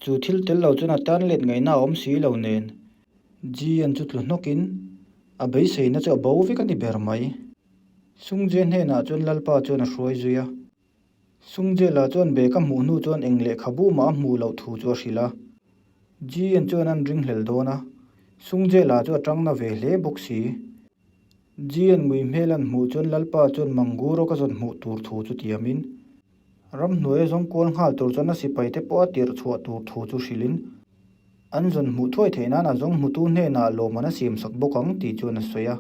Chu thil tel lo chuan a tan let ngaihna a awm si lo nen. Jian chu tlu hnawkin a beiseina chu a bo vek a ni ber mai. Sungje hnenah chuan Lalpa chuan a hruai zui a. Sungje lah chuan bag a hmuh hnu chuan eng lehkhabu mah a hmuh loh thu chu a hrilh a. Jian chuan an ringhlel dawn a, Sungje lah chu a tangna ve hle bawk si. Jian ngui hmel an hmuh chuan Lalpa chuan Manguro ka zawn hmuh tur thu chu tiamin, Ramhnuaia zawng kual nghal tur chuan a sipaite pawh a tirh chhuah tur thu chu hrilhin, an zawn hmuh thuai theih nan a zawng hmutu hnenah lawmman a siamsak bawk ang tih chuan a sawi a.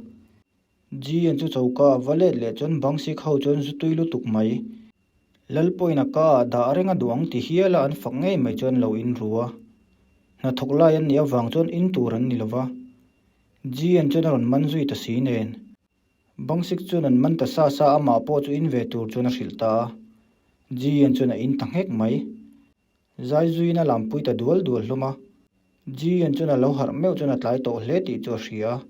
Jian chu choka a va let leh chuan Bangsik ho chuan zu tui lutuk mai. Lalpawina ka ah dah reng a duh ang ti hial a an fak ngei mai chuan lo in ru a. Hnathawk lai an nih avang chuan in tur an ni lova. Jian chuan a rawn man zui ta si nen. Bangsik chuan an man ta sa sa amah pawh chu in ve tur chuan a hrilh ta a. Jian chuan a in ta nghek mai. Zai zuiin a lampui ta dual dual hlawm a. Jian chuan a lo harh meuh chuan a tlai tawh hle tih chu a hria a.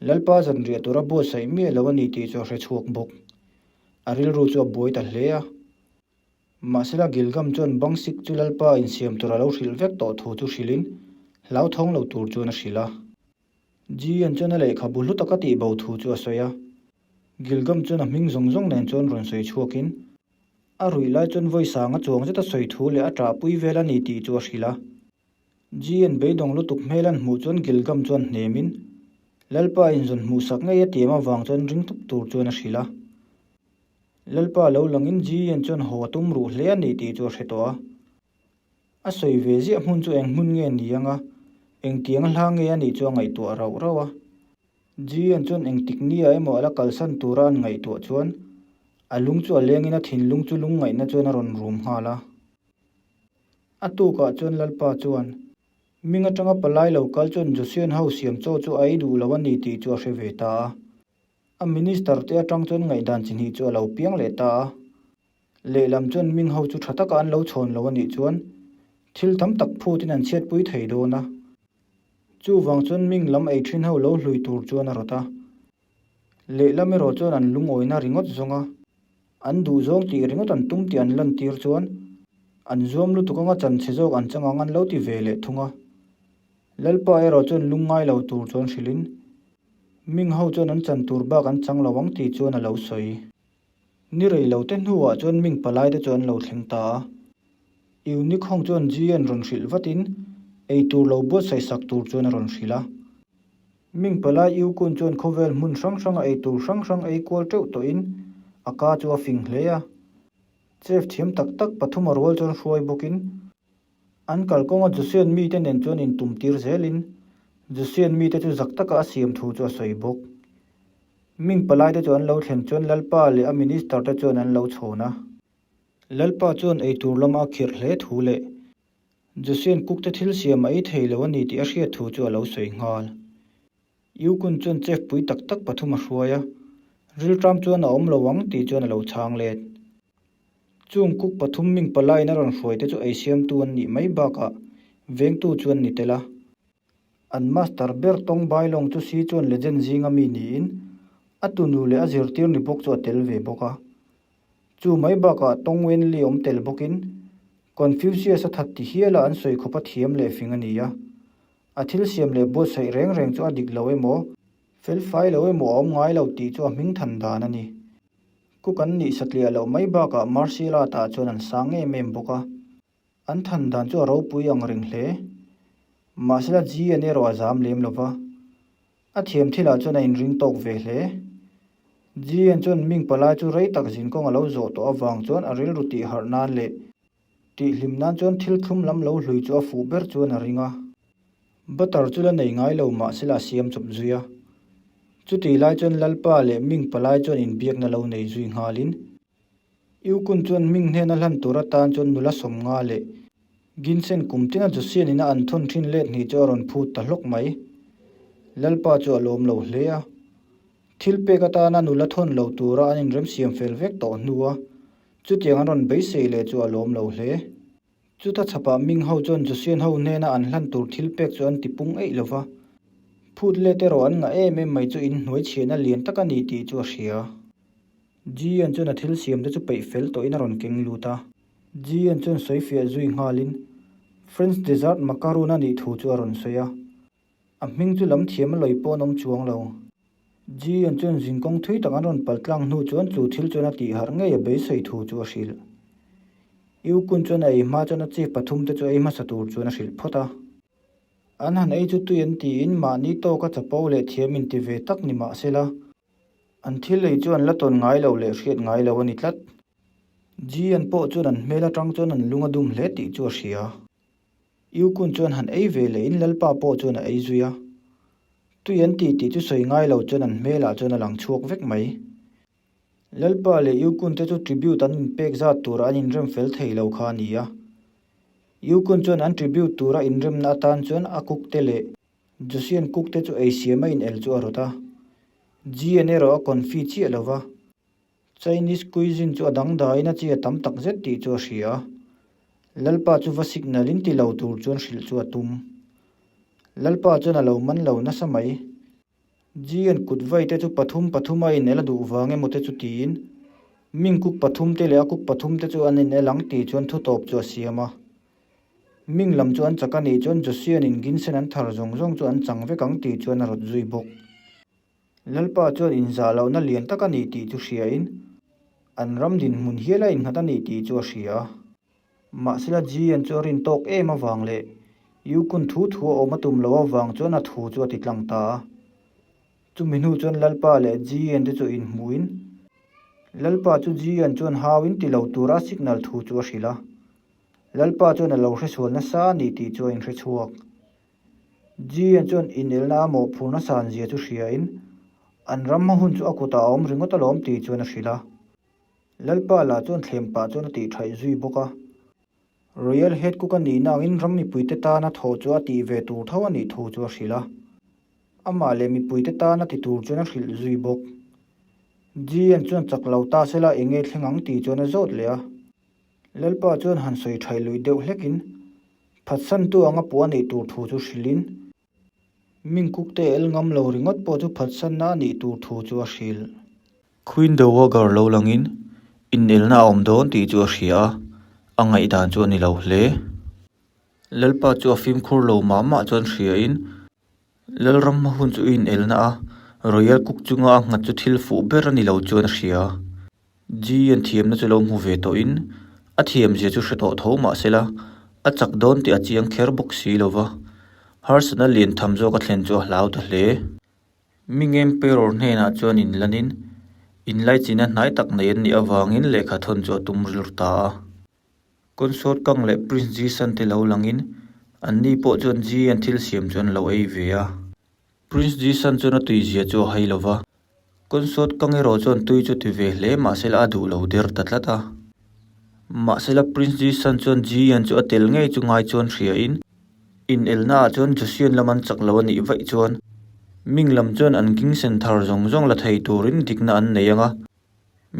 Lalpa zanriah tura buatsaih miah lo a ni tih chu a hre chhuak bawk. A rilru chu a buai ta hle a. Mahsela Gilgam chuan Bangsik chu Lalpa insiam tura lo hrilh vek tawh thu chu hrilhin hlauthawng lo tur chuan a hrilh a. Jian chuan a lehkhabu hlu taka tihbo thu chu a sawi a. Gilgam chuan a hming zawng zawng nen chuan rawn sawi chhuakin a ruih lai chuan vawi sanga chuang zeta sawi thu leh a ṭahpui vel a ni tih chu a hrilh a. Jian beidawng lutuk hmel an hmuh chuan Gilgam chuan hnemin Lalpa inzawn hmuhsak ngei a tiam avang chuan ring tawp tur chuan a hrilh a. Lalpa lo langin Jian chuan haw a tum ruh hle a ni tih chu a hre tawh a. A sawi ve ziah hmun chu eng hmun nge ni anga engtiang hla nge a nih chu a ngaihtuah rauh rauh a. Jian chuan engtik nia emaw a la kalsan tura an ngaihtuah chuan a lung chu a lengin a thinlung chu lungngaihna chuan a rawn rum nghal a. A tukah chuan Lalpa chuan, Ming atanga palai lo kal chuan Joseon ho siam chaw chu a ei duh lo a ni tih chu a hre ve ta a. A minister te atang chuan ngaihdan chi hnih chu a lo piang leh ta a. Lehlam chuan Ming ho chu tha taka an lo chhawn lo a nih chuan thil tam tak phutin an chhiatpui thei dawn a. Chuvang chuan Ming lam ei thin ho lo hlui tur chuan a rawt a. Lehlam erawh chuan an lungawina ringawt zawng a. An duh zawng tih ringawt an tum tih an lantir chuan an zuam lutuk anga chanchhe zawk an chang ang an lo ti ve leh thung a. Lalpa erawh chuan lungngai lo tur chuan hrilhin Ming ho chuan an chan tur bak an chang lo ang tih chuan a lo sawi. Ni rei lo te hnuah chuan Ming palai te chu an lo thleng ta a. Eunik Hong chuan Jian rawn hrilh vatin ei tur lo buatsaih sak tur chuan a rawn hrilh a. Ming palai Yukun chuan khawvel hmun hrang hranga ei tur hrang hrang ei kual teuh tawhin a ka chu a fing hle a. Chef thiam tak tak pathum a rual chuan hruai bawkin an kalkawnga Joseon mite nen chuan intum tir zelin Joseon mite chu zak taka a siam thu chu a sawi bawk. Ming palai te chu an lo thlen chuan Lalpa leh a minister te chuan an lo chhawn a. Lalpa chuan eitur lama a khirh hle thu leh Joseon cook te thil siam a ei thei lo a ni tih a hriat thu chu a lo sawi nghal. Yukun chuan chef pui tak tak pathum a hruai a, rilṭam chuan a awm lo ang tih chuan a lo chhang let. Chung cook pathum ming palaiin a rawn hruai te chu ei siamtu an nih mai bakah vengtu chu an ni tel a. An master ber Tong Bailong chu Sichuan legend zinga mi niin a tunu leh a zirtir ni bawk chu a tel ve bawk a. Chu mai bakah Tong Wenli awm tel bawkin Confucius a that ti hiala an sawi khawpa thiam leh fing a ni a. A thil siam leh buatsaih reng reng chu a dik lo emaw, felfai lo emaw a awm ngai lo tih chu a hming than dan a ni. Cook an nih satliah loh mai bakah martial art ah chuan an sang em em bawk a. An than dan chu a ropui ang reng hle. Mahsela GN erawh a zam lem lo va. A thiam thilah chuan a inring tawk ve hle. GN chuan Ming palai chu rei tak zinkawng a lo zawh tawh avang chuan a rilru tih harh nan leh tih hlim nan chuan thil thlum lam lo hlui chu a fuh ber chuan a ring a. Butter chu la nei ngai lo mahsela a siam chawp zui a. Chutih lai chuan Lalpa leh Ming palai chuan inbiakna lo nei zui nghalin Yukun chuan hming hnena hlan tur atan chuan nula 50 leh Ginsen kum tina Josian ina an thawn thin let hnih chu a rawn phut ta hlawk mai. Lalpa chu a lawm lo hle a. Thil pek atana nula thawn lo tura an inremsiam fel vek tawh hnua chutiang an rawn beisei leh chu a lawm lo hle. Chuta chhapah Ming ho chuan Josian ho hnena an hlan tur thil pek chu an ti pung eih lo va. Phut let erawh an ngah em em mai chu inhnuai chhiahna lian tak a ni tih chu a hria. Jian chuan a thil siam te chu peih fel tawhin a rawn keng lut a. Jian chuan sawi fiah zui nghalin, French dessert macaroon a nih thu chu a rawn sawi a. A hming chu lam thiam a lawi pawh an awm chuang lo. Ji-yeon chuan zinkawng thui tak an rawn pal tlang hnu chuan chu thil chuan a tih harh ngei a beisei thu chu a hrilh. Yu-kun chuan a ei hma chuan a chief pathum te chu ei hmasa tur chuan a hrilh phawt a. An han ei chu tui an tiin mahni tawka chapo leh thiam inti ve tak ni mah sela, an thil ei chu an la tawn ngai lo leh hriat ngai lo a ni tlat. Ji-yeon pawh chuan an hmel atang chuan an lung a dum hle tih chu a hria. Yukun chuan han ei ve leh in Lalpa pawh chuan a ei zui a. Tui an ti tih chu sawi ngai lo chuan an hmelah chuan a lang chhuak vek mai. Lalpa leh Yukun te chu tribute an inpek zat tura an inrem fel thei lo kha a ni a. Yukun chuan an tribute tura inremna atan chuan a cook te leh Josian cook te chu eisiam a inel chu a rawt a. Jian erawh a confi chiah lo va. Chinese cuisine chu a dangdaiin a chi a tam tak zet tih chu a hria a. Lalpa chu va signal in ti lo tur chuan hrilh chu a tum. Lalpa chuan a lo man lo nasa mai. Jian kut vai te chu pathum pathum a inel a duh vang emaw te chu tiin Ming kuk pathum te leh a kuk pathum te chu an inel ang tih chuan thu tawp chu a siam a. Ming lam chu an chak a nih chuan Josian in ginsen an thar zawng zawng chu an chang vek ang tih chuan a rawt zui bawk. Lalpa chuan inzah lohna lian tak a ni tih chu hriain, an ram dinhmun hial a innghat a ni tih chu a hria a. Mahsela Jian chu a rin tawk em avang leh Yukun thu thu a awm a tum loh avang chuan a thu chu a ti tlang ta a. Chumi hnu chuan Lalpa leh Jian te chu inhmuhin, Lalpa chu Jian chuan hauin ti lo tura signal thu chu a hrilh a. Lalpa chuan a lo hresual nasa a ni tih chu a inhrechhuak. Jian chuan inelna a mawhphurna san zia chu hriain, an ram hma hun chu a kutah a awm ringawt alawm tih chuan a hrilh a. Lalpa lah chuan thlem pah chuan a tih thaih zui bawk a. Royal Head Cook a nihna angin ram mipuite tana thawh chu a tih ve tur tho a nih thu chu a hrilh a. Amah leh mipuite tana ti tur chuan a hrilh zui bawk. Jian chuan chak lo ta sela eng nge thleng ang tih chuan a zawt leh a. Lalpa chuan han sawi thaih luih deuh hlekin phatsantu anga puah neih tur thu chu hrilhin Mingkukte el ngam lo ringawt pawh chu phatsanna a nih tur thu chu a hrilh. Queen Dowager lo langin inelna a awm dawn tih chu a hria a, a ngaihdan chu a ni lo hle. Lalpa chu a fimkhur lo mah mah chuan hriain Lalram hma hun chu i inelna a, Royal Cook chunga a nghat chu thil fuh ber a ni lo chuan a hria. Ji an thiamna chu lo hmu ve tawhin a thiamzia chu hre tawh tho mah sela, a chak dawn tih a chiang kher bawk si lo va, harsatna lian tham zawk a thlen chu a hlau ta hle. Ming Emperor hnenah chuan inlanin inlaichina hnai tak nei an nih avangin lehkha thawn chu a tum rilru ta a. Consort Kang leh Prince Ji San te lo langin anni pawh chuan Ji an thil siam chu an lo ei ve a. Prince Ji San chuan a tuizia chu a hai lo va, Consort Kang erawh chuan tui chu ti ve hle mahsela a duh lo der ta tlat a. Mahsela Prince Ji San chuan Ji Yan chu a tel ngei chu ngai chuan hriain inelna ah chuan Joseon lam an chak lo a nih vaih chuan Ming lam chuan an Gingsen thar zawng zawng la thei turin dikna an nei ang a.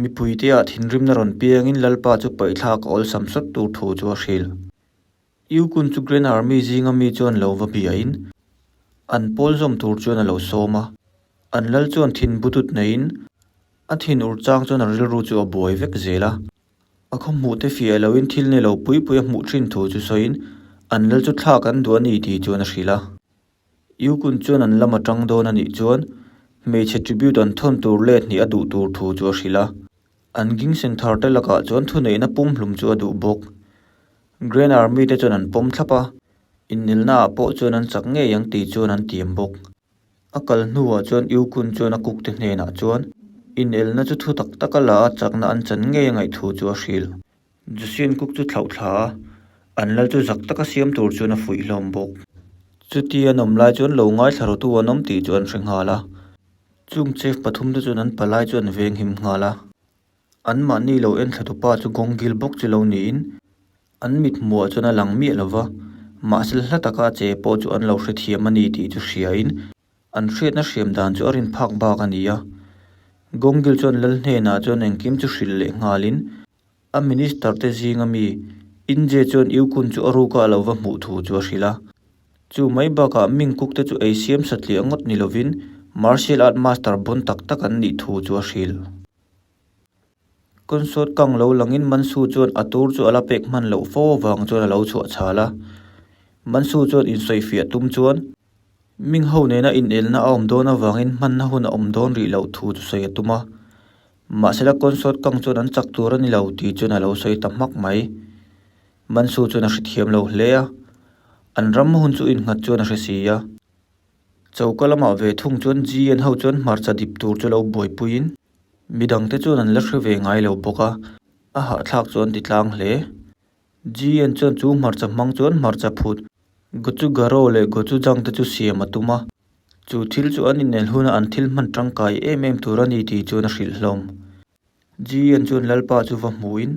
Mipuiteah thinrimna rawn piangin Lalpa chu paihthlak a awlsam sawt tur thu chu a hrilh. Yukun chu Grand Army zinga mi chuan lo va biain an pawl zawm tur chuan a lo sawm a. An lal chuan thin butut neiin a thin ur chang chuan a rilru chu a buai vek zel a. A khaw hmuh te fiah loin thil ni lo pui pui a hmuh thin thu chu sawiin an lal chu thlak an duh a ni tih chuan a hrilh a. Yukun chuan an lam atang dawn a nih chuan hmeichhe tribute an thawn tur let hnih a duh tur thu chu a hrilh a. An Gingsen thar te lakah chuan thuneihna pumhlum chu a duh bawk. Grand Army te chuan an pawm thlap a, innilna ah pawh chuan an chak ngei ang tih chuan an tiam bawk. A kal hnuah chuan Yukun chuan a cook te hnenah chuan inelna chu thu tak tak a la a chakna an chan ngei a ngaih thu chu a hrilh. Joseon cook chu thlauh thla a, an lal chu zak taka siam tur chuan a fuih hlawm bawk. Chuti an awm lai chuan lo ngaithla rawtu an awm tih chu an hre nghal a. Chung chef pathum te chuan an palai chu an venghim nghal a. Anmahni lo enthla tupa chu Gongil bawk chu lo niin an mit hmuhah chuan a lang miah lo va, mahse hla taka a che pawh chu an lo hrethiam a ni tih chu hriain an hriatna hriam dan chu a rin phak bak a ni a. Gongil chuan lal hnenah chuan engkim chu hrilh leh nghalin A minister te zinga mi Inje chuan Yukun chu a ruka a lo va hmuh thu chu a hrilh a. Chu mai bakah Mingkuk te chu ei siam satliah ngawt ni lovin martial art master bawn tak tak an nih thu chu a hrilh. Consort kang lo langin Mansu chuan a tur chu a la pek hman loh fo avang chuan a lo chhuah chhal a. Mansu chuan insawifiah tum chuan Ming ho nena inelna a awm dawn avangin hmanna hun a awm dawn rih loh thu chu sawi a tum a. Mahsela Consort Kang chuan an chak tur a ni lo tih chuan a lo sawi ta hmak mai. Mansu chuan a hrethiam lo hle a, an ram hun chu innghat chuan a hre si a. Choka lamah ve thung chuan GN ho chuan hmarcha dip tur chu lo buaipuiin midangte chuan an la hre ve ngai lo bawk a, a hahthlak chu an ti tlang hle. GN chuan chu hmarcha hmang chuan hmarcha phut Gochugaro leh Gochujang te chu siam a tum a, chu thil chu an inel huna an thil hman tangkai em em tur a ni tih chuan a hrilh hlawm. GN chuan Lalpa chu va hmuin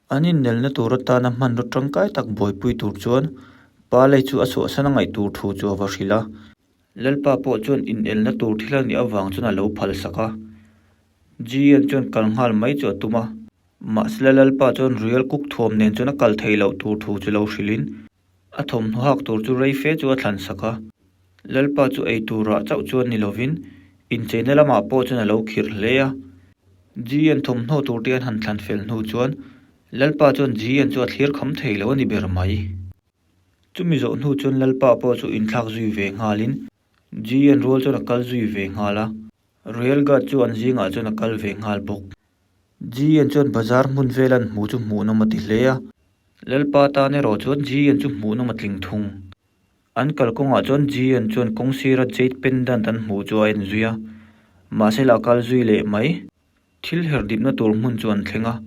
an inelna tur atana hmanraw tangkai tak buaipui tur chuan pa lei chu a chhuahsan a ngaih tur thu chu a va hrilh a. Lalpa pawh chuan inelna tur thil a nih avang chuan a lo phalsak a. GN chuan kal nghal mai chu a tum a. Mahsela Lalpa chuan Rial kuk thuam nen chuan a kal thei loh tur thu chu lo hrilhin a thawmhnaw hak tur chu rei fe chu a thlan sak a. Lalpa chu ei turah chauh chuan ni lovin incheina lamah pawh chuan a lo khirh hle a. G-an thawmhnaw tur te an han thlan fel hnu chuan Lalpa chuan G-an chu a thlir kham thei lo a ni ber mai. Chumi zawh hnu chuan Lalpa pawh chu inthlak zui ve nghalin G-an rual chuan a kal zui ve nghal a. Royal Guard chu an zingah chuan a kal ve nghal bawk. G-an chuan bazar hmun vel an hmuh chu hmuhnawm a ti hle a. Lalpa tan erawh chuan G-an chu hmuhnawm a tling thung. An kalkawngah chuan G-an chuan kawng sira jade pendant an hmuh chu a en zui a. Mahse la kal zui leh mai. Thil her dipna tur hmun chu an thleng a.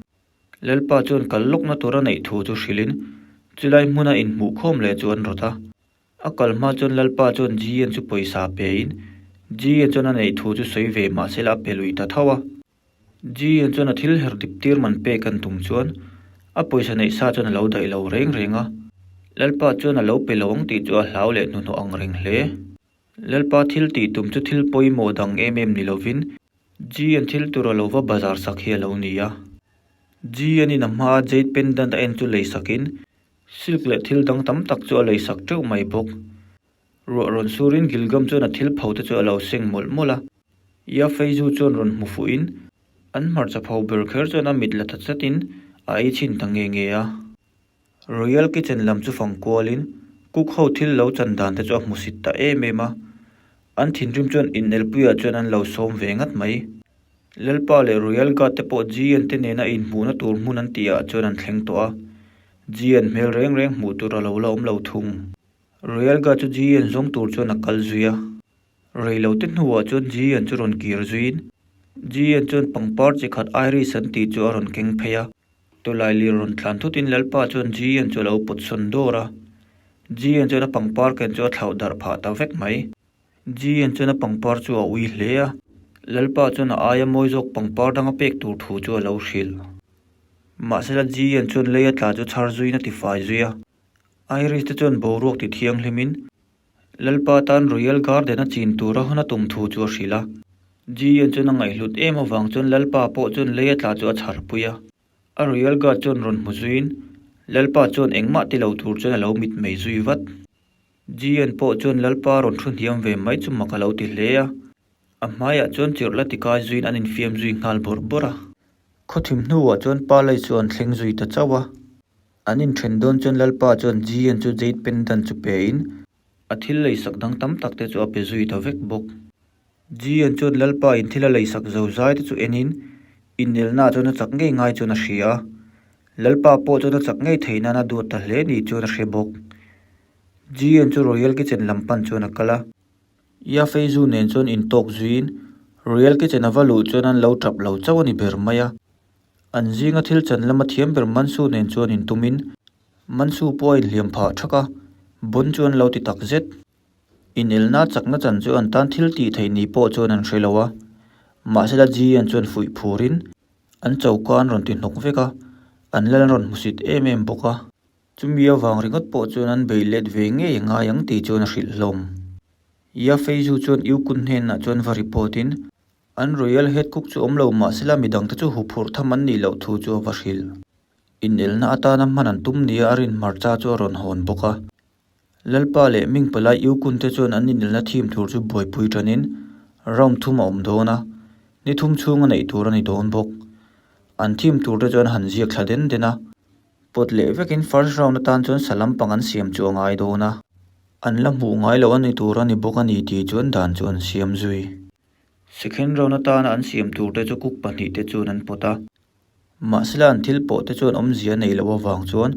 Lalpa chuan kal lawkna tur a neih thu chu hrilhin chulai hmuna inhmuhkhawm leh chu an rawt a. A kal hma chuan Lalpa chuan G-an chu pawisa pein G-an chuan a neih thu chu sawi ve mahse la a pe lui ta tho a. G-an chuan a thil her dip tir man pek an tum chuan a pawisa neih sa chuan a lo daih lo reng reng a. Lalpa chuan a lo pe lo ang tih chu a hlau leh hnuhnawh ang reng hle. Lalpa thil tih tum chu thil pawimawh dang em em ni lovin G-an thil tur a lo va bazar sak hi a lo ni a. G-an in a hmaa jade pendant a en chu lei sakin Silk leh thil dang tam tak chu a lei sak teuh mai bawk. Ruah rawn surin Gilgam chuan a thil pho te chu a lo seng mawlh mawlh a. Ya Feizu chuan rawn hmu fuhin an hmarcha pho ber kher chuan a mit la ta chatin a ei chhin ta nge nge a. Royal Kitchen lam chu fang kualin cook ho thil lo chan dan te chu a hmusit ta em em a. An thinrim chuan inelpuiah chuan an lo sawm ve ngat mai. Lalpa leh Royal Guard te pawh GN te nena inhmuhna tur hmun an tihah chuan an thleng tawh a, GN hmel reng reng hmuh tur a lo la awm lo thung. Royal Guard chu GN zawng tur chuan a kal zui a, reilote hnuah chuan GN chu rawn kir zuiin GN chuan pangpar chi khat Iris an tih chu a rawn keng phei a. Tawlailir rawn tlan thutin Lalpa chuan GN chu a lo pawt sawn dawr a, GN chuan a pangpar ken chu a thlauh darh phah ta vek mai. G-an chuan a pangpar chu a ui hle a, Lalpa chuan a aia mawi zawk pangpar dang a pek tur thu chu a lo hrilh. Mahsela G-an chuan lei a tla chu chhar zuiin a tifai zui a. Iris te chuan boruak ti thianghlimin Lalpa tan Royal Garden a chin tura hun a tum thu chu a hrilh a. G-an chuan a ngaihhlut em avang chuan Lalpa pawh chuan lei a tla chu a chharpui a. A Royal Guard chuan rawn hmu zuiin Lalpa chuan engmah ti lo tur chuan a lo mitmei zui vat. G-an pawh chuan Lalpa rawn thu hniam ve mai chu mak a lo ti hle a, a hmaiah chuan chirh la tikai zuiin an infiam zui nghal bawrh bawrh a. Khawthim hnuah chuan Pa Lei chu an thleng zui ta chauh a, an inthen dawn chuan Lalpa chuan G-an chu jade pendant chu pein a thil leisak dang tam tak te chu a pe zui ta vek bawk. G-an chuan Lalpa in thil a leisak zo zai te chu enin inelnaah chuan a chak ngei ngai chuan a hria a, Lalpa pawh chuan a chak ngei thei nan a duat ta hle ni chuan a hre bawk. G-an chu Royal Kitchen lam pan chuan a kal a. Ya Feizu nen chuan intawk zuiin Royal Kitchen a va luh chuan an lo tap lo chauh a ni ber mai a. An zinga thil chan lama thiam ber Mansu nen chuan intumin Mansu pawh a inhliam phah thak a, Bon chu an lo ti tak zet. Inelna chakna chan chu an tan thil tih theih ni pawh chuan an hre lo a, mahsela G-an chuan fuih phurin an choka an rawn ti hnawk vek a, an lal an rawn hmusit em em bawk a. Chumi avang ringawt pawh chuan an bei let ve ngei a ngai ang tih chuan a hrilh hlawm. Ya Feizu chuan Yu Kun hnenah chuan va report in, an Royal Head Cook chu awm lo mahsela midangte chu huphurh tham an nih loh thu chu a va hrilh. Inelna atana hman an tum nia a rin hmarcha chu a rawn hawn bawk a. Lalpa leh Ming Palai Yu Kun te chuan an inelna thim tur chu buaipui tanin round thum a awm dawn a, ni thum chhung a neih tur a ni dawn bawk. An thim tur te chuan han ziak thla den den a. Pawt leh vekin first round atan chuan sa lampang an siam chu a ngai dawn a. An la hmuh ngai loh a ni tur a ni bawk a ni tih chuan dan chu an siam zui. Second round atana an siam tur te chu cook pahnihte chuan an pawt a. Mahsela an thil pawh te chuan awmzia a neih loh avang chuan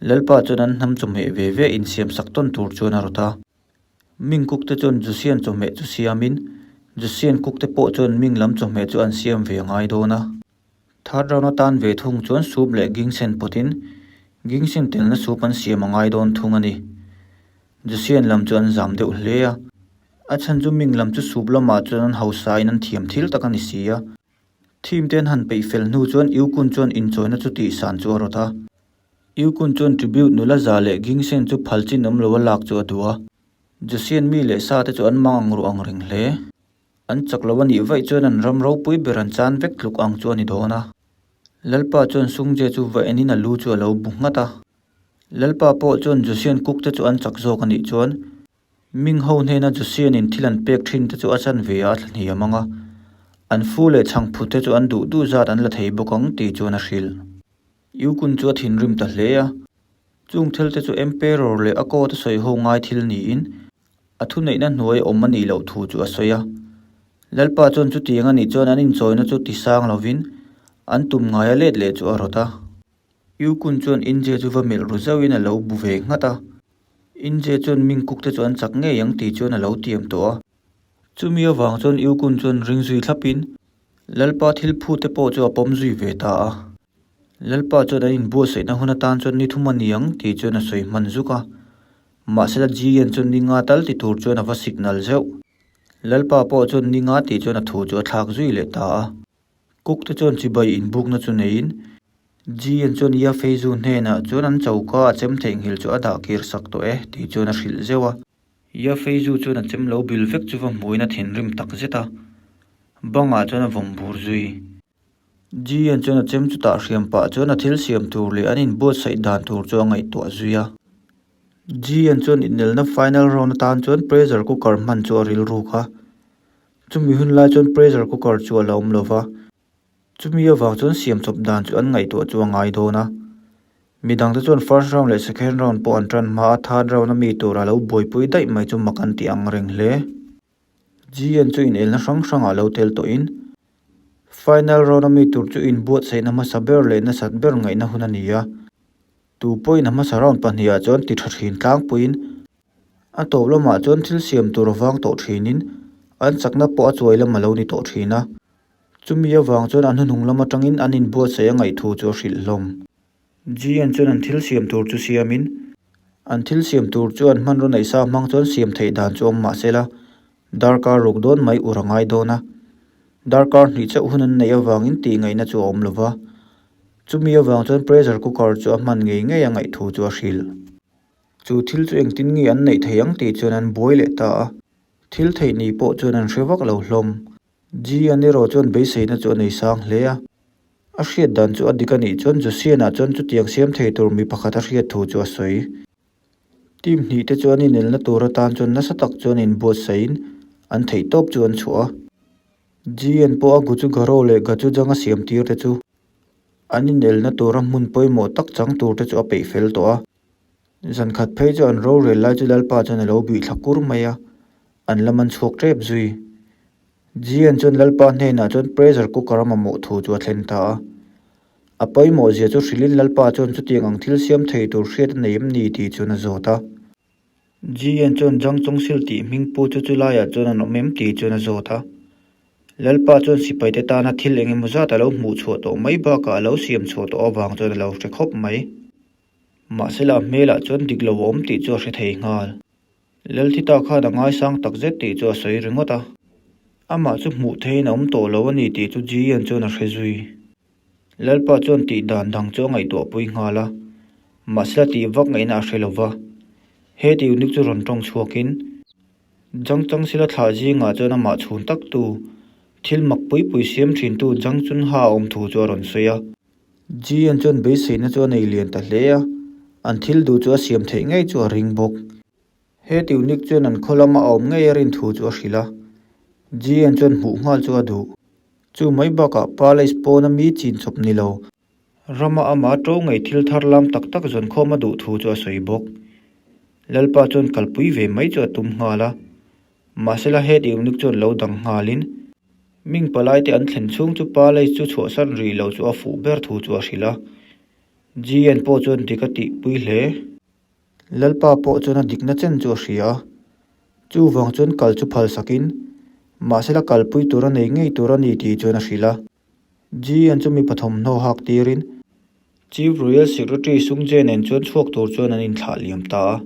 Lalpa chuan an hnam chawhmeh ve ve insiam sak tawn tur chuan a rawt a. Ming cook te chuan Josean chawhmeh chu siamin Josean cook te pawh chuan Ming lam chawhmeh chu an siam ve a ngai dawn a. Third round atan ve thung chuan soup leh ginseng pawtin ginseng telna soup an siam a ngai dawn thung a ni. Josean lam chu an zam deuh hle a, a chhan chu Ming lam chu soup lamah chuan an hausain an thiam thil tak a ni si a. Thim te an han peih fel hnu chuan Yukun chuan inchawina chu tihsan chu a rawt a. Yukun chuan tribute nula za leh ginseng chu phal chin awm loa lak chu a duh a. Josean mi leh sa te chu an mang ang ruh ang reng hle. An chak lo a nih vaih chuan an ram ropui ber an chan vek tluk ang chu a ni dawn a. Lalpa chuan Sungje chu va enin a lu chu a lo bu nghat a. Lalpa pawh chuan Josean cook te chu an chak zawk a nih chuan Ming ho hnena Josean in thil an pek thin te chu a chan ve a a thlahniam ang a. An fu leh chhangphut te chu an duh duh zat an la thei bawk ang tih chuan a hrilh. Yukun chu a thinrim ta hle a. Chung thil te chu Emperor leh a court a sawi ho ngai thil niin A thuneihna hnuai awm a nih loh thu chu a sawi a. Lalpa chuan chutiang a nih chuan an inchawina chu ti sang lovin an tum ngaia let leh chu a rawt a. Yukun chuan Inje chu va melh ru zauhin a lo bu ve nghat a. Inje chuan Mingkuk te chu an chak ngei ang tih chuan a lo tiam tawh a. Chumi avang chuan Yukun chuan ring zui thlapin Lalpa thil phut te pawh chu a pawm zui ve ta a. Lalpa chuan an inbuatsaihna hun atan chuan ni thum a ni ang tih chuan a sawi hman zuk a. Mahsela Jian chuan ni nga tal ti tur chuan a va signal zeuh. Lalpa pawh chuan ni nga tih chuan a thu chu a thlak zui leh ta a. Cook te chuan chibai inbukna chu neiin Jian chuan Ya Feizu hnenah chuan an choka a chem theihnghilh chu a dah kir sak tawh e tih chuan a hrilh zeuh a. Ya Feizu chuan a chem lo bil vek chu va hmuin a thinrim tak zet a, bangah chuan a vawm bur zui. Jian chuan a chem chu tah hriam pah chuan a thil siam tur leh an inbuatsaih dan tur chu a ngaihtuah zui a. Jian chuan inelna final round atan chuan pressure cooker hman chu a rilruk a. Chumi hun lai chuan pressure cooker chu a la awm lo va. Chumi avang chuan siam chawp dan chu an ngaihtuah chu a ngai dawn a. Midangte chuan first round leh second round pawh an tan hma a, third round a mi tur a lo buaipui daih mai chu mak an ti ang reng hle. Jian chu inelna hrang hrangah lo tel tawhin Final round a mi tur chu inbuatsaihna hmasa ber leh nasat ber ngaihna hun a ni a. Tu pawhin a hmasa round pahnihah chuan ti tha thin tlangpuiin a tawp lamah chuan thil siam tur a vang tawh thinin an chakna pawh a chuai lam a lo ni tawh thin a. Chumi avang chuan a hnuhnung lam atangin an inbuatsaih a ngaih thu chu a hrilh hlawm. Jian chuan an thil siam tur chu siamin an thil siam tur chu an hmanraw neih sa hmang chuan siam theih dan chu awm mahse la darkar ruk dawn mai ur a ngai dawn a. Darkar hnih chauh hun an neih avangin tih ngaihna chu a awm lo va. Chumi avang chuan pressure cooker chu a hman ngei ngei a ngaih thu chu a hrilh. Chu thil chu engtin nge an neih theih ang tih chuan an buai leh ta a. Thil theih ni pawh chuan an hre vak lo hlawm. Jian erawh chuan beiseina chu a nei sang hle a. A hriat dan chu a dik a nih chuan Josian-ah chuan chutiang siam thei tur mi pakhat a hriat thu chu a sawi. Team hnih te chuan inelna tur atan chuan nasa tak chuan inbuatsaihin an theihtawp chu an chhuah a. Jian pawh a Guchugaro leh Gachujang a siam tir te chu an inelna tura hmun pawimawh tak chang tur te chu a peih fel tawh a. Zan khat phei chu an rorel lai chu Lalpa chuan a lo bih thla kur mai a, an la man chhuak tep zui. Jian chuan Lalpa hnenah chuan pressure cooker a mamawh thu chu a thlen ta a. A pawimawh zia chu hrilhin Lalpa chuan chutiang ang thil siam thei tur hriat a nei em ni tih chuan a zawt a. Jian chuan Jang Chawngsil tih hming pu chu chulaiah chuan an awm em tih chuan a zawt a. Lalpa chuan sipaite tana thil eng emaw zat a lo hmuh chhuah tawh mai bakah a lo siam chhuah tawh avang chuan a lo hre khawp mai. Mahsela a hmelah chuan dik lo a awm tih chu a hre thei nghal. Lalthita khan a ngaisang tak zet tih chu a sawi ringawt a. Amah chu hmuh theihin a awm tawh lo a ni tih chu Jian chuan a hre zui. Lalpa chuan tih dan dang chu a ngaihtuahpui nghal a, mahsela tih vak ngaihna a hre lo va. He tih unik chu rawn tawng chhuakin, Jang Changshila thlah zingah chuan amah chhun taktu, thil mak pui pui siam thintu Jang Chunha a awm thu chu a rawn sawi a. Jian chuan beiseina chu a nei lian ta hle a, an thil duh chu a siam theih ngei chu a ring bawk. He tiunik chuan an khaw lama a awm ngei a rin thu chu a hrilh a, Jian chuan hmuh nghal chu a duh. Chu mai bakah palace pawna mi chin chawp ni lo. Rama ama to ngei thil thar lam tak tak zawn khawm a duh thu chu a sawi bawk. Lalpa chuan kalpui ve mai chu a tum nghal a. Mahsela head eunuch chuan lo dang nghalin, Ming palaite an thlen chhung chu palace chu chhuahsan rih lo chu a fuh ber thu chu a hrilh a. GN pawh chuan dik a tihpui hle. Lalpa pawh chuan a dikna chen chu a hria a, chuvang chuan kal chu phal sakin, mahsela kalpui tur a nei ngei tur a ni tih chuan a hrilh a. GN chu mipa thawmhnaw hak tirin Chief Royal Secretary Sungjae nen chuan chhuak tur chuan an inthlah liam ta a.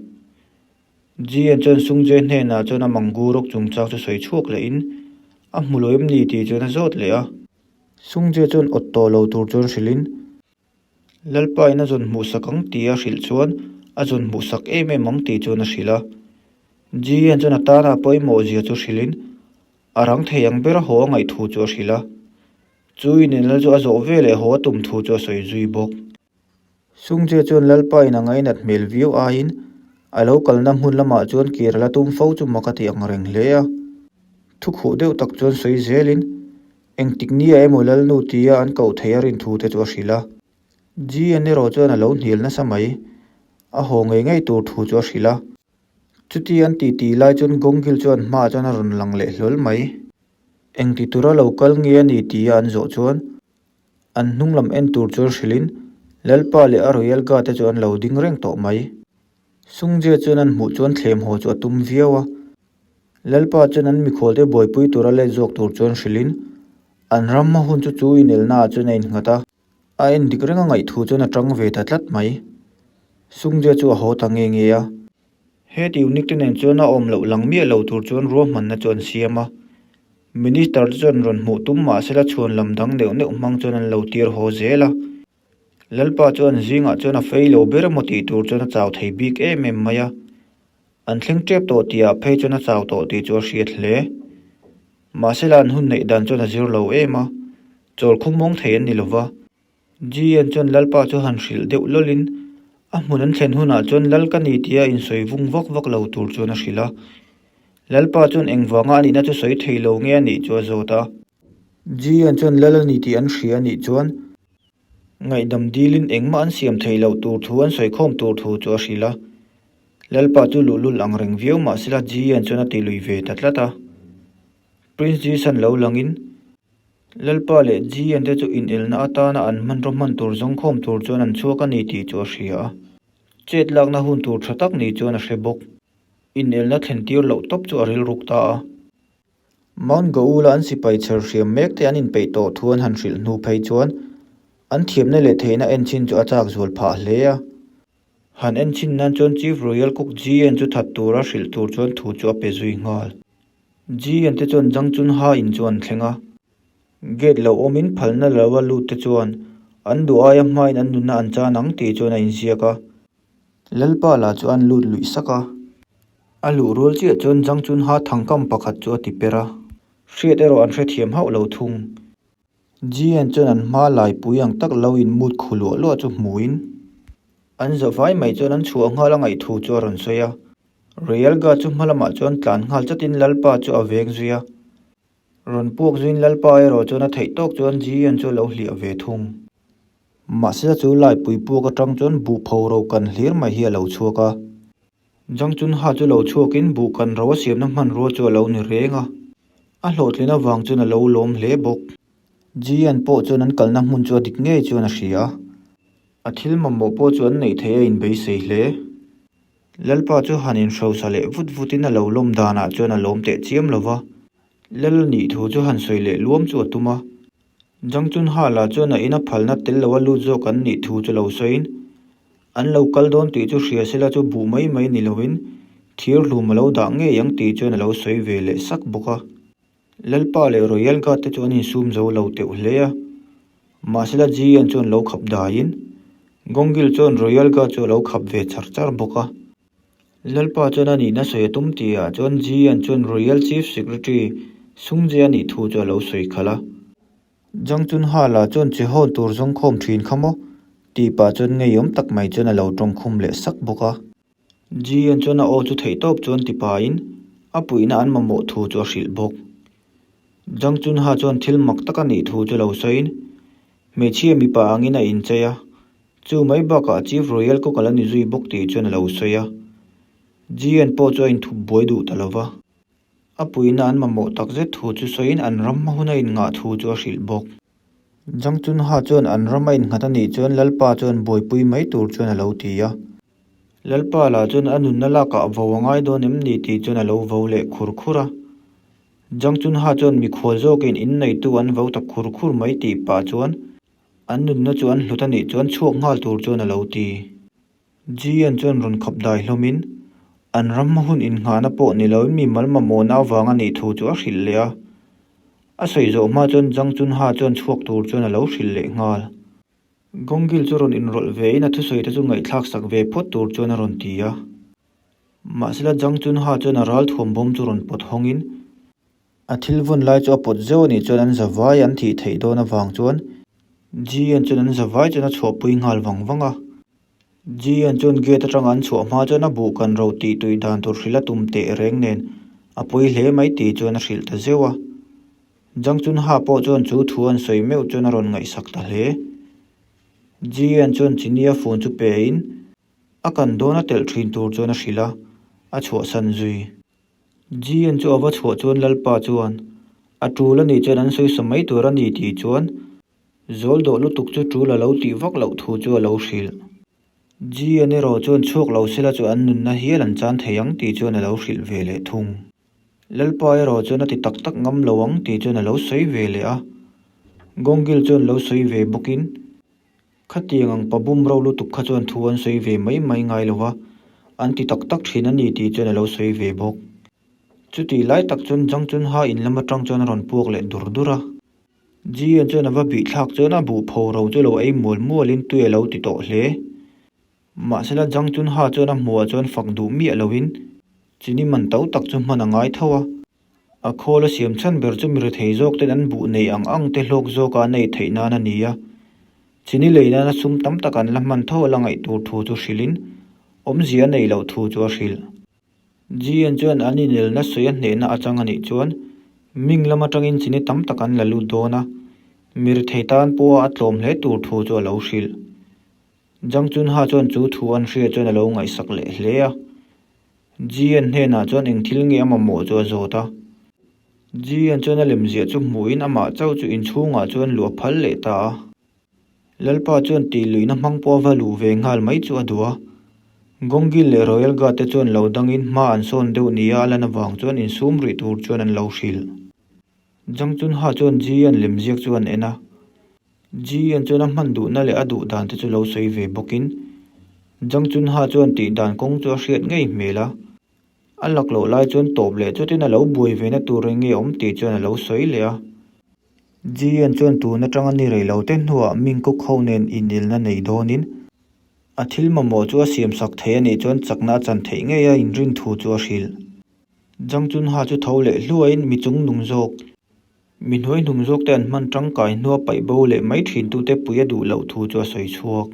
GN chuan Sungjae hnenah chuan a Manggu rawk chungchang chu sawi chhuak lehin a hmu lo em ni tih chuan a zawt leh a. Sungjae chuan awt tawh lo tur chuan hrilhin Lalpa in a zawn hmuhsak ang tih a hrilh chuan a zawn hmuhsak em em ang tih chuan a hrilh a. GN chuan a tana pawimawh zia chu hrilhin A rang thei ang ber a haw a ngaih thu chu a hrilh a, chu inenlal chu a zawh ve leh haw a tum thu chu a sawi zui bawk. Sungjae chuan Lalpa in a ngainat hmel viau aiin a lo kalna hmun lamah chuan kir a la tum fo chu mak a ti ang reng hle a. Thukhuh deuh tak chuan sawi zelin engtik nia emaw Lalnu tia an koh theih a rin thu te chu a hrilh a. GN erawh chuan a lo hnial nasa mai, a haw ngei ngei tur thu chu a hrilh a. Chuti an titi lai chuan Gongil chuan hmaah chuan a rawn lang leh hlawl mai. Engti tura lo kal nge a ni tia an zawh chuan an hnung lam en tur chuan hrilhin Lalpa leh a Royal Guard te chu an lo ding reng tawh mai. Sungjae chuan an hmuh chuan thlem haw chu a tum viau a. Lalpa chuan an mikhual te buaipui tura let zawk tur chuan hrilhin an ram hma hun chu chu inelnaah chuan a innghat a. A en dik reng a ngaih thu chuan a tang ve ta tlat mai. Sungjae chu a haw ta nge nge a. He tiunik te nen chuan a awm loh lang miah lo tur chuan ruahmanna chu an siam a. Minister te chuan rawn hmuh tum mah sela chhuan lam dang neuh neuh hmang chuan an lo tir haw zel a. Lalpa chuan zingah chuan a fei lo ber emaw tih tur chuan a chau thei bik em em mai a. An thleng tep tawh tihah phei chuan a chau tawh tih chu a hriat hle. Mahsela an hun neih dan chuan a zir lo em a, chawl khum mawng thei an ni lo va. GN chuan Lalpa chu han hrilh deuh lawlin a hmun an thlen hunah chuan Lal ka ni tia insawi vung vak vak lo tur chuan a hrilh a. Lalpa chuan engvanga a nihna chu sawi thei lo nge a nih chu a zawt a. GN chuan Lal a ni tih an hria a nih chuan ngaihdam dilin engmah an siam thei loh tur thu an sawi khawm tur thu chu a hrilh a. Lalpa chu luhlul ang reng viau mahsela GN chuan a ti lui ve ta tlat a. Prince Jason lo langin Lalpa leh GN te chu inelna atana an hmanraw hman tur zawngkhawm tur chuan an chhuak a ni tih chu a hria a. Chet lakna hun tur tha tak ni chuan a hre bawk. Inelna thlen tir loh tawp chu a rilruk ta a. Mount Gaula an sipai chher hriam mek te an inpeih tawh thu an han hrilh hnu phei chuan an thiamna leh theihna enchhin chu a chak zual phah hle a. Han enchhin nan chuan Chief Royal Cook GN chu that tura hrilh tur chuan thu chu a pe zui nghal. GN te chuan Jang Chun Ha in chu an thleng a. Gate lo awmin phalna lo a lut te chuan an duh aia hmain an nunna an chan ang tih chuan a inziak a. Lalpa lah chu an lut luih sak a. A luh rual chiah chuan Jang Chun Ha thangkam pakhat chu a ti per a. Hriat erawh an hrethiam hauh lo thung. GN chuan an hma laipui ang tak lo in mut khu luah luah chu hmuin an zavai mai chuan an chhuah nghal a ngaih thu chu a rawn sawi a. Realga chu hma lamah chuan tlan nghal chatin Lalpa chu a veng zui a. Rawn puak zuiin Lalpa erawh chuan a theih tawk chuan GN chu a lo hliah ve thung. Mahse chu laipui puak atang chuan buh pho ro kan hlir mai hi a lo chhuak a. Jang Chun Ha chu lo chhuakin buh kan ro a siamna hmanrua chu a lo ni reng a. A hlawhtlin avang chuan a lo lawm hle bawk. GN pawh chuan an kalna hmun chu a dik ngei chuan a hria a. A thil mamawh pawh chu an neih theih a inbeisei hle. Lalpa chu han inhrosa leh vut vutin a lo lawm danah chuan a lawm teh chiam lo va. Lal a nih thu chu han sawi leh luam chu a tum a. Jang Chun Ha lah chuan a ina phalna tel lo a lut zawk an nih thu chu lo sawiin, An lo kal dawn tih chu hria sela chu buh mai mai ni loin thir hlum a lo dah ngei ang tih chuan a lo sawi ve leh sak bawk a. Lalpa leh Royal Guard te chu an insum zo lo teuh hle a. Mahsela GN chuan lo khap daiin Gongil chuan Royal Guard chu a lo khap ve char char bawk a. Lalpa chuan a nihna sawi a tum tihah chuan GN chuan Royal Chief Secretary Sungjae a nih thu chu a lo sawi khalh a. Jang Chun Ha lah chuan che hawn tur zawng khawm thin kha maw? tih pah chuan ngeiawm tak mai chuan a lo tawng khum leh sak bawk a. GN chuan a aw chu theih tawp chuan ti pahin a puihna an mamawh thu chu a hrilh bawk. Jang Chun Ha chuan thil mak tak a nih thu chu lo sawiin. Hmeichhia mipa angin a inchei a, chu mai bakah Chief Royal cook a la ni zui bawk tih chuan a lo sawi a. Jian pawh chu a inthup buai duh ta lo va. A puina an mamawh takzet thu chu sawiin an ram hma huna inngah thu chu a hrilh bawk. Zhang Chunha chuan an ram a innghat a nih chuan Lalpa chuan buaipui mai tur chuan a lo ti a. Lalpa lah chuan a nunna lakah vo a ngai dawn em ni tih chuan a lo vo leh khur khur a. Zhang Chunha chuan mikhual zawkin inneitu an vo ta khur khur mai tih pah chuan an nunna chu an hlut a nih chuan chhuak nghal tur chuan a lo ti. Jian chuan rawn khap dai hlawmin an ram hma hun innghahna pawh ni loin mi mal mamawhna avang a nih thu chu a hrilh leh a. A sawi zawh hma chuan Zhang Chunha chuan chhuak tur chuan a lo hrilh leh nghal. Gongil chu rawn inrawlh vein a thusawi te chu ngaihthlak sak ve phawt tur chuan a rawn ti a. Mahsela Zhang Chunha chuan a ral thuam bawm chu rawn pawt hawngin a thil vawn lai chu a pawt zeuh a nih chuan an zavai an thih theih dawn avang chuan Jian chuan an zavai chuan a chhuahpui nghal vang vang a. Jian chuan gate atanga an chhuah hma chuan a buh kan ro tih tui dan tur hrilh a tum teh reng nen a pawi hle mai tih chuan a hrilh ta zeuh a. Zhang Chunha pawh chuan chu thu an sawi meuh chuan a rawn ngaihsak ta hle. Jian chuan Chinia phone chu pe in a kan dawn a telh thin tur chuan a hrilh a, a chhuahsan zui. Jian chu a va chhuah chuan Lalpa chuan a tul a nih chuan an sawi sa mai tur a ni tih chuan Zawl dawh lutuk chu tul a lo tih vak loh thu chu a lo hrilh. Jian erawh chuan chhuak lo sela chu an nunna hial an chan thei ang tih chuan a lo hrilh ve leh thung. Lalpa erawh chuan a ti tak tak ngam lo ang tih chuan a lo sawi ve leh a. Gongil chuan lo sawi ve bawkin, Khatiang ang pa bum ro lutuk kha chuan thu an sawi ve mai mai ngai lo va, an ti tak tak thin a ni tih chuan a lo sawi ve bawk. Chutih lai tak chuan Zhang Chunha in lam atang chuan a rawn puak leh dur dur a. Jian chuan a va bih thlak chuan a buh pho ro chu lo ei mual mualin tui a lo ti tawh hle. Mahsela Zhang Chunha chuan a hmuhah chuan fak duh miah loin chini man to tak chu hman a ngai tho a. A khawl a siam chhan ber chu mi rethei zawk ten an buh nei ang ang te hlawk zawka an ei theih nan a ni a. Chini lei nana sum tam tak an la hman tho a la ngaih tur thu chu hrilhin awmzia a neih loh thu chu a hrilh. Jian chuan an inelna sawi a hnehna atang a nih chuan Ming lam atangin chini tam tak an la lut dawn a, mi rethei tan pawha a tlawm hle tur thu chu a lo hrilh. Zhang Chunha chuan chu thu an hria chuan a lo ngaihsak leh hle a. Jian hnenah chuan eng thil nge a mamawh chu a zawt a. Jian chuan a lemziah chu hmuhin amah chauh chu inchhungah chuan luah phal leh ta a. Lalpa chuan tih luihna hmang pawh a va luh ve nghal mai chu a duh a. Gongil leh Royal Guard te chuan lo dangin hma an sawn deuh nia a lan avang chuan insum rih tur chuan an lo hrilh. Zhang Chunha chuan Jian lemziak chu an en a. Jian chuan a hman duhna leh a duh dan te chu lo sawi ve bawkin Zhang Chunha chuan tih dan kawng chu a hriat ngei hmel a. A lak loh lai chuan tawp leh chutin a lo buai ve na tur eng nge awm tih chuan a lo sawi leh a. Jian chuan tun atanga ni rei lo te hnuah Mingkuk ho nen inelna nei dawnin a thil mamawh chu a siamsak thei a nih chuan chakna a chan theih ngei a inrin thu chu a hrilh. Zhang Chunha chu tho leh hluain mi chung nung zawk, mi hnuai hnung zawk te an hman tangkai hnua paih bo leh mai thintute pui a duh loh thu chu a sawi chhuak.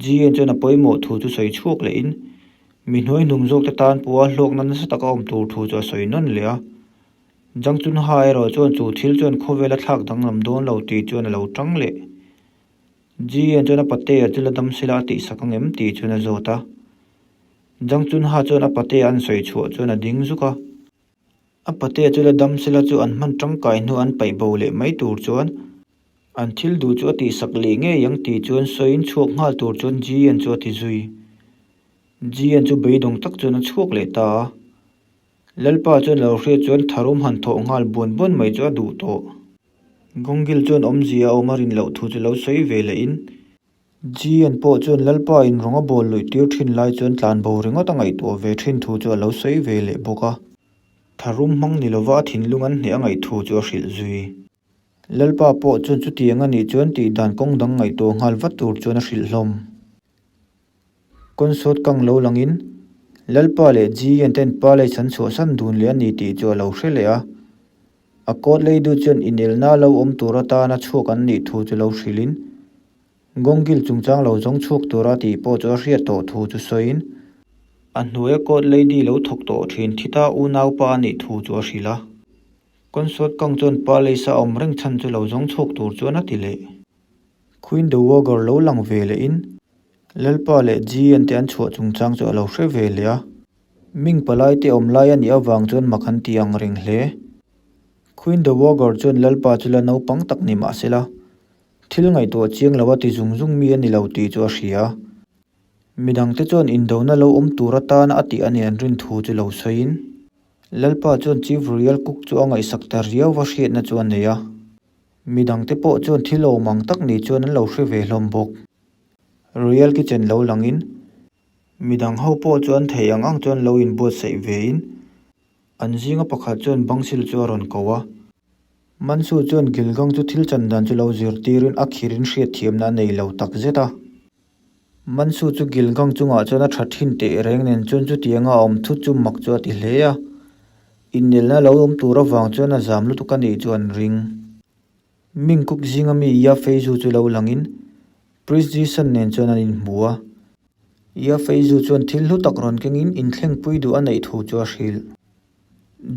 Jian chuan a pawimawh thu chu sawi chhuak lehin mi hnuai hnung zawk te tan pawha hlawkna nasa taka awm tur thu chu a sawi nawn leh a. Zhang Chunha erawh chuan chu thil chuan khawvel a thlak danglam dawn lo tih chuan a lo tang leh. Jian chuan a patea chu la dam sela a tihsak ang em tih chuan a zawt a. Zhang Chunha chuan a patea an sawi chhuah chuan a ding zuk a. A patea chu la dam sela chu an hman tangkai hnu an paih bo leh mai tur chuan an thil duh chu a tihsak leh ngei ang tih chuan sawiin chhuak nghal tur chuan Jian chu a ti zui. Jian chu beidawng tak chuan a chhuak leh ta a. Lalpa chuan lo hriat chuan tharum han thawh nghal buan buan mai chu a duh tawh. Gongil chuan awmzia a awm a rin loh thu chu lo sawi ve leh in, Jian pawh chuan Lalpa in rawng a bawl luih tir thin lai chuan tlan bo ringawt a ngaihtuah ve thin thu chu a lo sawi ve leh bawk a. Tharum hmang ni lova a thinlung an hneh a ngaih thu chu a hrilh zui. Lalpa pawh chuan chutiang a nih chuan tih dan kawng dang ngaihtuah nghal vat tur chuan a hrilh hlawm. Kawnsawt kang lo langin Lalpa leh Jian ten palace an chhuahsan dun leh a ni tih chu a lo hre leh a. A court leidu chuan inelna lo awm tur atana chhuak an nih thu chu lo hrilhin Gongil chungchang lo zawng chhuak tura tih pawh chu a hriat tawh thu chu sawiin a hnuaia court lady lo thawk tawh thin thita unaupa a nih thu chu a hrilh a. Kawnsawt kang chuan palace a awm reng chhan chu lo zawng chhuak tur chuan a ti leh. Queen Dowager lo lang ve lehin Lalpa leh Ji-an te an chhuah chungchang chu a lo hre ve leh a. Ming palai te awm lai a nih avang chuan mak an ti ang reng hle. Queen Dowager chuan Lalpa chu la naupang tak ni mah se la, thil ngaihtuah chiang lo a ti zung zung mi a ni lo tih chu a hria. Midangte chuan indona lo awm tur atana a tih a nih an rin thu chu lo sawiin, Lalpa chuan Chief Royal Cook chu a ngaihsak ta riau va hriatna chu a nei a. Midangte pawh chuan thil awm ang tak ni chuan an lo hre ve hlawm bawk. Royal Kitchen lo langin, midang ho pawh chu an theih ang ang chuan lo inbuatsaih vein, an zinga pakhat chuan bangsil chu a rawn ko a. Mansu chuan Gilgang chu thil chan dan chu lo zirtirin a khirin hriatthiamna a nei lo takzet a. Mansu chu Gilgang chungah chuan a tha thin teh reng nen chuan chutianga a awm thut chu mak chu a ti hle a. Innelna lo awm tur avang chuan a zam lutuk a nih chu an ring. Mingkuk zinga mi Ya Feizu chu lo langin Priest Jisan nen chuan an inhmu a. Ya Feizu chuan thil hlu tak rawn kengin inthlengpui duh a neih thu chu a hrilh.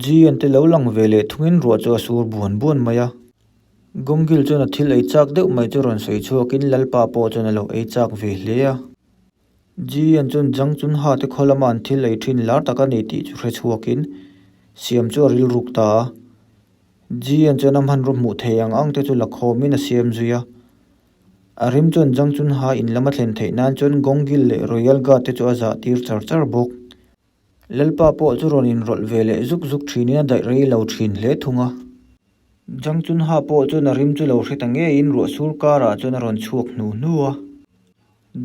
Ji an te lo lang ve leh thungin ruah chu a sur buan buan mai a. Gongil chuan a thil ei chak deuh mai chu rawn sawi chhuakin Lalpa pawh chuan a lo ei chak ve hle a. Ji an chuan Jang Chun Ha te khaw lama an thil ei thin lar tak a ni tih chu hre chhuakin siam chu a rilruk ta a. Ji an chuan a hmanraw hmuh thei ang ang te chu la khawmin a siam zui a. A rim chuan Jang Chun Ha in lam a thlen theih nan chuan Gongil leh Royal Guard te chu a zah tir char char bawk. Lalpa pawh chu rawn inrawlh ve leh zuk zuk thinin a daih rei lo thin hle thung a. Jang Chun Ha pawh chuan a rim chu lo hre ta ngeiin ruah sur karah chuan a rawn chhuak hnu hnu a.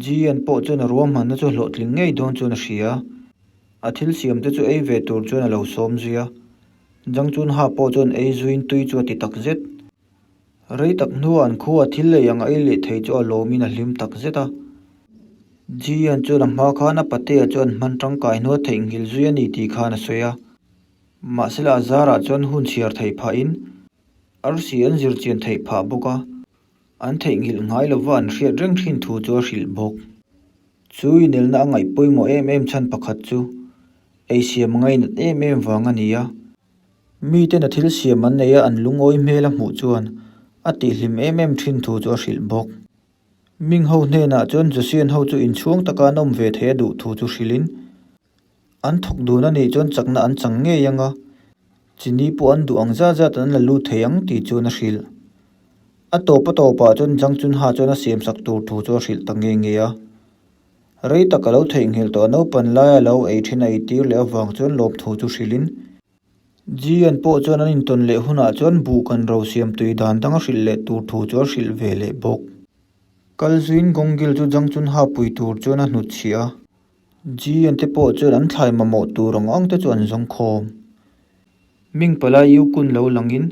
Ji An pawh chuan a ruahmanna chu hlawhtling ngei dawn chuan a hria. A thil siam te chu ei ve tur chuan a lo sawm zui a. Jang Chun Ha pawh chuan ei zuiin tui chu a ti tak zet. Rei tak hnuah an khua thil ei ang a ei leh thei chu a lawmin a hlim tak zet a. Ji-an chuan a hma khan a patea chuan hman tangkai hnua theihnghilh zui a ni tih khan a sawi a. Mahsela a zarah chuan hun chhiar theih phahin arsi an zir chian theih phah bawk a, an theihnghilh ngai lova an hriat reng thin thu chu a hrilh bawk. Chu inelna a ngaih pawimawh em em chhan pakhat chu eisiam a ngainat em em vang a ni a. Miten a thil siam an nei a, an lungawi hmel a hmuh chuan a tihhlim em em thin thu chu a hrilh bawk. Ming ho hnenah chuan Josian ho chu inchhuang taka an awm ve thei a duh thu chu hrilhin, an thawk dun a nih chuan chakna an chang ngei ang a, chini pawh an duh ang zat zat an la lut thei ang tih chuan a hrilh. A tawp a tawpah chuan Zhang Chunha chuan a siamsak tur thu chu a hrilh ta nge nge a. Rei tak a lo theihnghilh tawh a naupan laia lo ei thin a eitir leh avang chuan lawmthu chu hrilhin, Ji-an pawh chuan an intawn leh hunah chuan buh kan ro siam tui dan dang a hrilh leh tur thu chu a hrilh ve leh bawk. Kal zuiin Gongil chu Jang Chun Ha pui tur chuan a hnut chhiah a. Ji-an te pawh chuan an thlai mamawh tur ang ang te chu an zawng khawm. Ming palai Yu Kun lo langin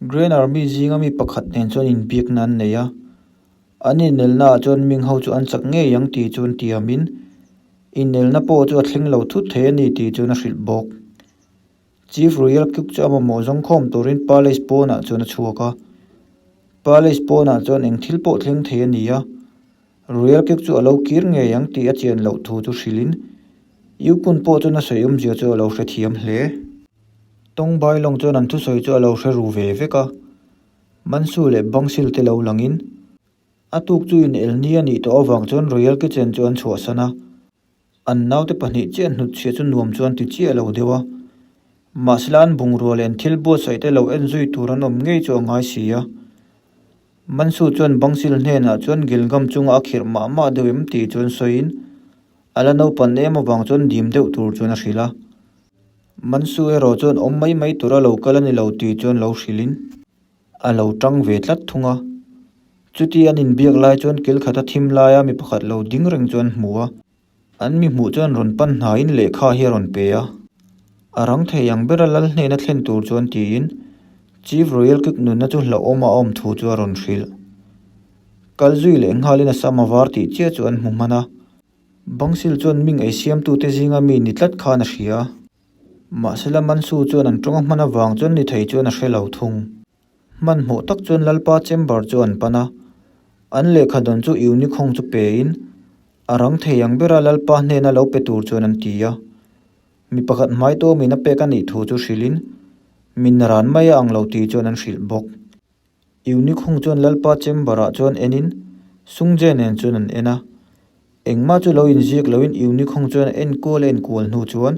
Grand Army zinga mi pakhat nen chuan inbiakna an nei a, an inelnaah chuan Ming ho chu an chak ngei ang tih chuan tiamin inelna pawh chu a thleng lo thut thei a ni tih chuan a hrilh bawk. Chief Royal Cook chu a mamawh zawngkhawm turin Palace pawnah chuan a chhuak a, Palace pawnah chuan eng thil pawh thleng thei a ni a, Royal Cook chu a lo kir ngei ang tih a chian loh thu chu hrilhin Yukun pawh chuan a sawi awmzia chu a lo hrethiam hle. Tawng Bailawng chuan an thusawi chu a lo hre ru ve vek a, Mansu leh Bangsil te lo langin a tuk chu in elni a nih tawh avang chuan Royal Kitchen chu an chhuahsan a, an naute pahnih chiah hnutchhiah chu nuam chuan ti chiah lo deuh a, mahsela an bungrua leh an thil buatsaih te lo en zui tur an awm ngei chu a ngai si a. Mansu chuan Bangsil hnenah chuan Gilgam chunga a khirh mah mah deuh em tih chuan sawiin a la naupan em avang chuan dim deuh tur chuan a hrilh a. Mansu erawh chuan awm mai mai tura lo kal a ni lo tih chuan lo hrilhin a lo tang ve tlat thung a. Chuti an inbiak lai chuan kil khata thim laia mi pakhat lo ding reng chuan hmu a. An mi hmuh chuan rawn pan hnaiin lehkha hi a rawn pe a. A rang thei ang bera lal hnena thlen tur chuan tiin Chief Royal Cook nunna chu hlauhawm a awm thu chu a rawn hrilh. Kal zui leh nghalin a sam a var tih chiah chu an hmu hman a. Bangsil chuan ming ei siamtute zinga mi ni tlat khan a hria. Mahsela Mansu chuan an tawnga hman avang chuan ni thei chuan a hre lo thung. Hmanhmawh tak chuan Lalpa chamber chu an pan a, an lehkha dawn chu Unikhawng chu pein a rang thei ang bera Lalpa hnena lo pe tur chuan an ti a. Mi pakhat hmai tawmin a pek a nih thu chu hrilhin min ran mai a ang lo tih chuan an hrilh bawk. Eunuch hung chuan Lalpa chamber ah chuan enin Sungjae nen chuan an en a. Engmah chu lo inziak loin Eunuch hung chuan a enkual a enkual hnu chuan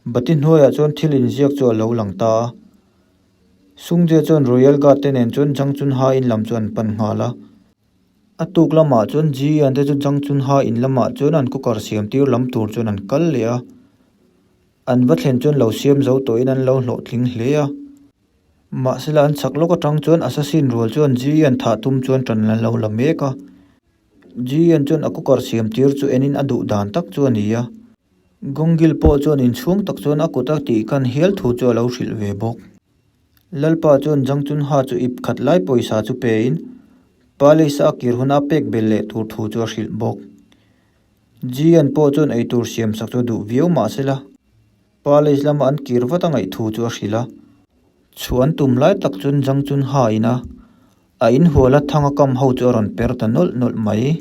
Bati hnuaiah chuan thil inziak chu a lo lang ta a. Sungjae chuan Royal Guard te nen chuan Jang Chun Ha in lam chu an pan nghal a. A tuk lamah chuan Ji Yan te chu Jang Chun Ha in lamah chuan an cooker siam tir lam tur chuan an kal leh a. An va thlen chuan lo siam zo tawhin an lo hlawhtling hle a. Mahsela an chak lawk atang chuan Assassin rual chuan Ji Yan thah tum chuan tan an lo la mek a. Ji Yan chuan a cooker siam tir chu enin a duh dan tak chu a ni a. Gongil pawh chuan inchhung tak chuan a kut a tih kan hial thu chu a lo hrilh ve bawk. Lalpa chuan Jang Chun Ha chu ip khat lai pawisa chu pein Palace a kir huna pek bel leh tur thu chu a hrilh bawk. Jian pawh chuan eitur siam sak chu a duh viau mahsela Palace lama an kir vat a ngaih thu chu a hrilh a. Chhuah an tum lai tak chuan Jang Chun Ha ina a inhuala thanga kam ho chu a rawn per ta nawlh nawlh mai.